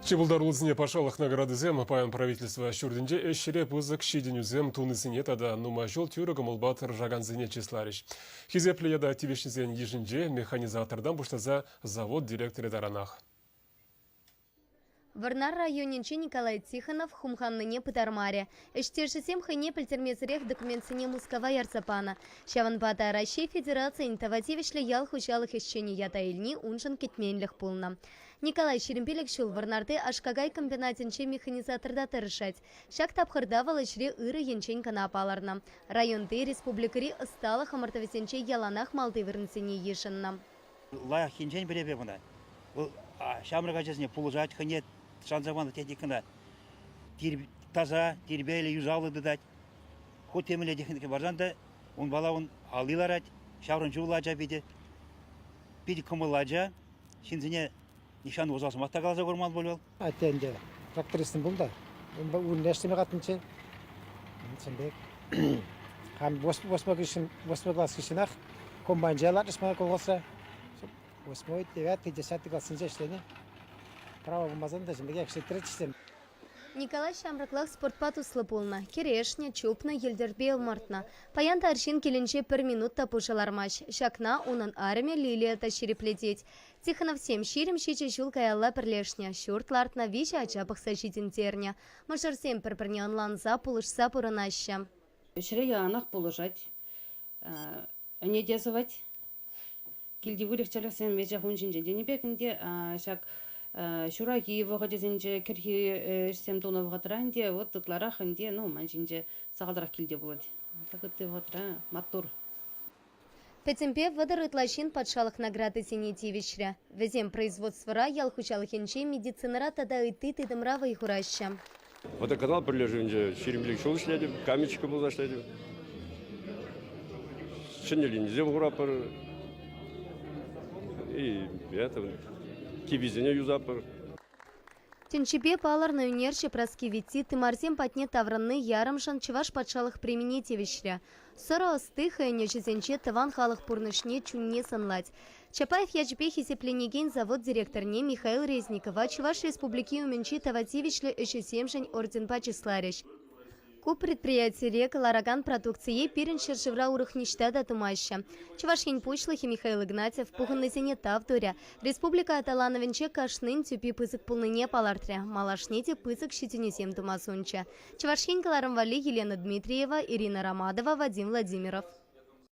Чи пултаруллисене патшалӑх наградисем паян правительство ҫуртӗнче ӗҫре пысӑк ҫитӗнӳсем тунисене тата нумай ҫул тӳрӗ кӑмӑлпа тӑрӑшакансене чысларӗҫ. Хисеплӗ ята тивӗҫнисен йышӗнче механизатортан пуҫласа завод директорӗ таранах. Вӑрнар районӗнчи Николай Тихонов хумханнине пытармарӗ. Ӗҫтешӗсем хӑйне пӗлтермесӗрех документсене Мускава ярса панӑ. Ҫавӑнпа та Раҫҫей Федерацийӗн тава тивӗҫлӗ ял хуҫалӑх ӗҫченӗ ята илни уншӑн кӗтменлӗх пулнӑ. Николай 25 ҫул Вӑрнарти аш-какай комбинатӗнче механизаторта тӑрӑшать. Ҫак тапхӑрта вӑл ӗҫре ырӑ енчен кӑна палӑрнӑ. Районти, республикӑри ӑсталӑх ӑмӑртӑвӗсенче яланах малти вырӑнсене йышӑннӑ. Лайӑх енчен пӗлепе кӑна. Вӑл ҫамрӑк ачасене пулӑшать, хӑйне шанса панӑ техникӑна таса, тирпейлӗ, юсавлӑ тытать. Хуть темӗнле техника парсан та унпала ун алли ларать, ҫаврӑнӑҫуллӑ ача питӗ. Питӗ кӑмӑллӑ ача. Ҫынсене нихҫан усал сӑмах та каласа курман пуль вӑл. Атте ӗнтӗ трактористӑн пулнӑ та. Унпа унне ӗҫлеме катнӑччӗ. Ҫавӑн пек. Хам восьмой класс хыҫҫӑнах комбайнча лартрӗҫ мана колхозра. Восьмой, девятый, десятый классенче ӗҫленӗ. Право пулмасан та ҫавӑн пекех ӗҫлеттеретчӗҫсем. Николай ҫамрӑклах спортпа туслӑ пулнӑ. Кӗрешнӗ, чупнӑ, йӗлтӗрпе ӑмӑртнӑ. Паян та арҫын килӗнче пӗр минут та пушӑ лармасть. Ҫакна унӑн арӑмӗ Лилия та ҫирӗплетет. Тихоновсем 27 ҫул каялла пӗрлешнӗ, ҫурт лартнӑ, виҫӗ ача пӑхса ҫитӗнтернӗ. Мӑшӑрсем пӗр-пӗрне ӑнланса, пулӑшса пурӑнаҫҫӗ. Ӗҫре яланах пулӑшать. Ӗне те сӑвать. Килти выльӑх-чӗрлӗхсем веҫех ун ҫинчен тенӗ пек ӗнтӗ. Ҫак ҫураки вӑхӑчӗсенче, кӗрхи ӗҫсем тунӑ вӑхӑтра ӗнтӗ вот ытларах ӗнтӗ, ну, ман ҫинче сахалтарах килте пулать. Так ытти вӑхӑтра маттур. Пӗтӗмпе 30 ытла ҫын патшалӑх наградисене тивӗҫрӗ. Вӗсем производствӑра, ял хуҫалӑхӗнче, медицинӑра тата ытти тытӑмра вӑй хураҫҫӗ. Водоканал пӗрлешӗвӗнче 25 ҫул ӗҫлетӗп, каменщика пулса ӗҫлетӗп. Ҫӗнӗ линисем хуратпӑр. И это, киввисене юсатпӑр. Тӗнчипе палӑрнӑ ӳнерҫӗ Праски Витти тымарсем патне таврӑнни ярӑмшӑн Чӑваш патшалӑх премине тивӗҫрӗ. Сӑрӑ ӑсти хӑйӗн ӗҫӗсенче тӑван халӑх пурнӑҫне, чунне сӑнлать. Чапаев ячӗпе хисепленекен завод директорне Михаил Резникова Чӑваш Республики умӗнчи тава тивӗҫлӗ ӗҫӗсемшӗн орденпа чысларӗҫ. Ку предприятире кӑларакан продукцие пирӗн ҫӗршывра урӑх ниҫта та тумаҫҫӗ. Чӑваш Ен Пуҫлӑхӗ Михаил Игнатьев пухӑннисене тав турӗ, республика аталанӑвӗнче кашнин тӳпи пысӑк пулнине палӑртрӗ, малашне те пысӑк ҫитӗнӳсем тума сунчӗ. Чӑваш Ен кӑларӑм валли Елена Дмитриева, Ирина Ромадова, Вадим Владимиров.